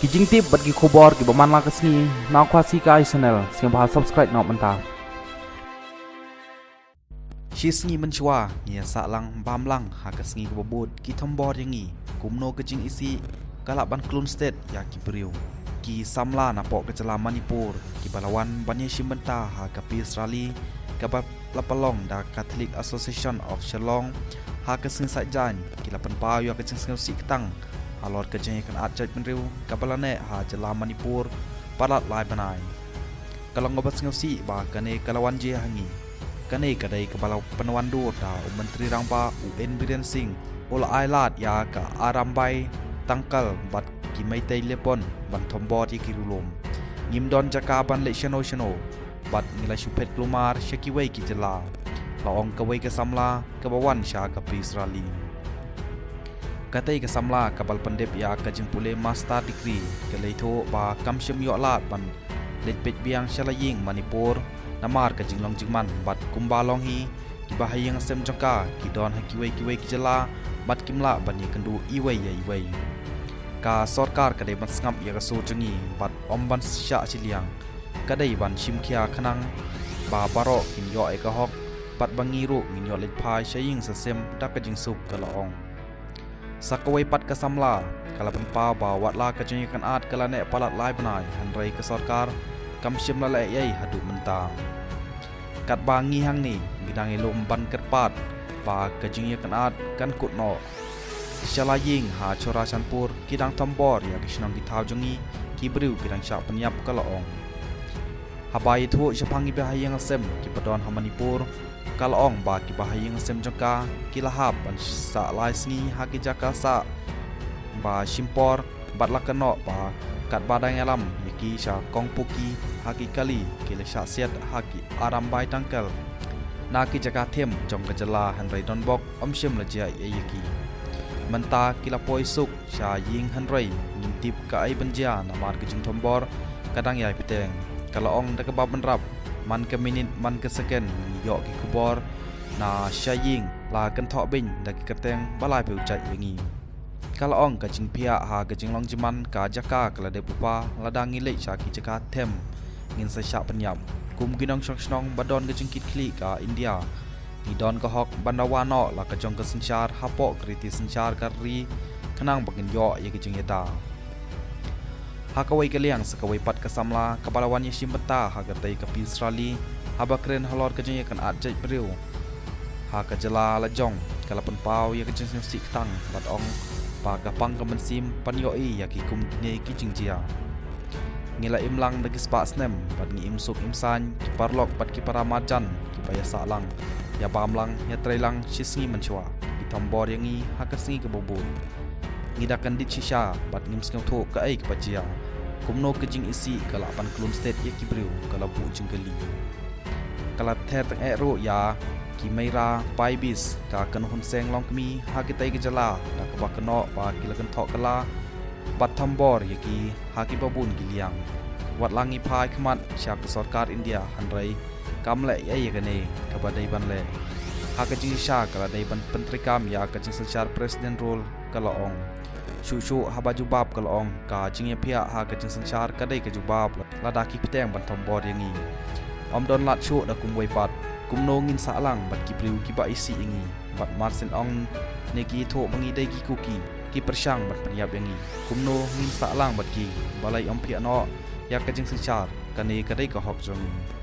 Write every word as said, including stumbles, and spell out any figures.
Ki jingtip bad ki khubor kiba man la ka sngi na Khasi Kai Channel, sngewbha subscribe noh mynta. Shi sngi mynshuwa ngi ïa sah lang bam lang ha ka sngi kaba bud ki thombor ïa ngi kumno ka jingisih ka lah ban klun stet ïa ki briew. Ki samla napoh ka jylla Manipur kiba la wan ban ïashim bynta ha ka peace rally kaba la pynlong da Catholic Association of Shillong ha ka sngi Saitjaiñ ki la pynpaw ïa ka jingsngewsih ktang halor ka jingïakynad jaitbynriew kaba la neh ha jylla Manipur palat lai bnai. Ka long kaba sngewsih ba kane ka la wan jia ha ngi. Kane ka dei kaba la pynwandur da u Myntri Rangbah u N Biren Singh u la ai lad ïa ka Arambai Tangkhul bad ki Meitei Leepon ban thombor ïa ki riewlum. Ngim don jaka ban leit shano shano bad ngi la shu phet kulmar sha kiwei ki jylla, la ong kawei ka samla kaba wan sha ka peace rally. Katei ka samla kaba la pyndep ïa ka jingpule master degree ka la ïathuh ba kam shym ïoh lad ban leit peit biang sha la ïing Manipur namar ka jinglong jingman bad kumba long hi kiba ha ïing ha sem jong ka ki don ha kiwei kiwei ki jylla bad kim lah ban ïakynduh iwei ïa iwei. Ka sorkar ka dei ban sngap ïa ka sur jong ngi bad ym ban shah shiliang. Ka dei ban shim khia khnang ba baroh kin ïoh ïa ka hok bad ba ngi ruh ngin ïoh leit phai sha ïing sha sem da ka jingsuk, ka la ong. Sa kawei pat ka samla ka la pynpaw ba wat la ka jingïakynad ka la neh palat lai bnai hynrei ka sorkar kam shym la leh ei ei haduh mynta. Katba ngi hangne ngi dang ïalum ban kyrpad ba ka jingïakynad kan kut noh. Sha la ïing ha Churachandpur ki dang thombor ïa ki shnong ki thaw jong ngi, ki briew ki dang shah pynïap, ka la ong. Haba ïathuh shaphang kiba ha ïing ha sem kiba don ha Manipur, ka la ong ba kiba ha ïing ha sem jong ka ki la hap ban sah lai sngi ha ki jaka sah ba shim por bad la kynnoh ba katba dang ïalam ïa ki sha Kongpoki ha ki kali ki la shah siat ha ki Arambai Tangkhul na ki jaka them jong ka jylla hynrei donbok ym shym la jia ei ei ïa ki. Mynta ki la poi suk sha ïing hynrei ngim tip kaei ban jia namar ka jingthombor ka dang ïai bteng, ka la ong da kaba bynrap. Man ka minit man ka seken ngi ïoh ki khubor na sha ïing la kynthoh beiñ da ki kyrteng ba la pynjah ïa ngi. Ka la ong ka jingphiah ha ka jinglong jingman ka jaka ka la dep lypa lada ngi leit sha ki jaka them ngin sa shah pynïap. Kum ki nongshong shnong ba don ka jingkitkhlieh ka India, ngi don ka hok ban dawa noh la ka jong ka synshar hapoh ka riti synshar ka ri khnang ba ngin ïoh ïa ka jingïada. Ha kawei ka liang sa kawei pat ka samla kaba la wan ïashim bynta ha katei ka peace rally haba kren halor ka jingïakynad jaitbynriew ha ka jylla la jong, ka la pynpaw ïa ka jingsngewsih ktang bad ong ba ka pang ka mynsiem ban ïohi ïa ki kum kine ki jingjia. Ngi la im lang da ki spah snem bad ngi im suk im saiñ, ki paralok bad ki para marjan kiba ïasah lang, ïabam lang, ïatrei lang shi sngi mynshuwa. Ki thombor ïa ngi ha ka sngi kaba bud. Ngi da kyndit shisha bad ngim sngewthuh kaei kaba jia. Kumno ka jingisih ka lah ban klun stet ïa ki briew, ka la buh jingkylli. Ka la ther tyngeh ruh ïa ki Meira Paibis, ka kynhun seng longkmie ha kitei ka jylla, da kaba kynnoh ba ki la kynthoh kylla bad thombor ïa ki ha kiba bun ki liang. Wat la ngi phai khmat sha ka sorkar India hynrei kam leh ei ei ïa kane kaba dei ban leh. Ha ka jingshisha ka la dei ban pyntreikam ïa ka jingsynshar President Rule, ka la ong. Shuh shuh haba jubab, ka la ong, ka jingïaphiah ha ka jingsynshar ka dei ka jubab lada ki bteng ban thombor ïa ngi. Ym don lad shuh da kumwei pat. Kumno ngin sah lang bad ki briew kiba isih ïa ngi? Bad mar shen ong ne ki ïathuh ba ngi dei ki Kuki, ki pyrshang ban pynïap ïa ngi. Kumno ngin sah lang bad ki? Balei ym phiah noh ïa ka jingsynshar? Kane ka dei ka hok jong ngi.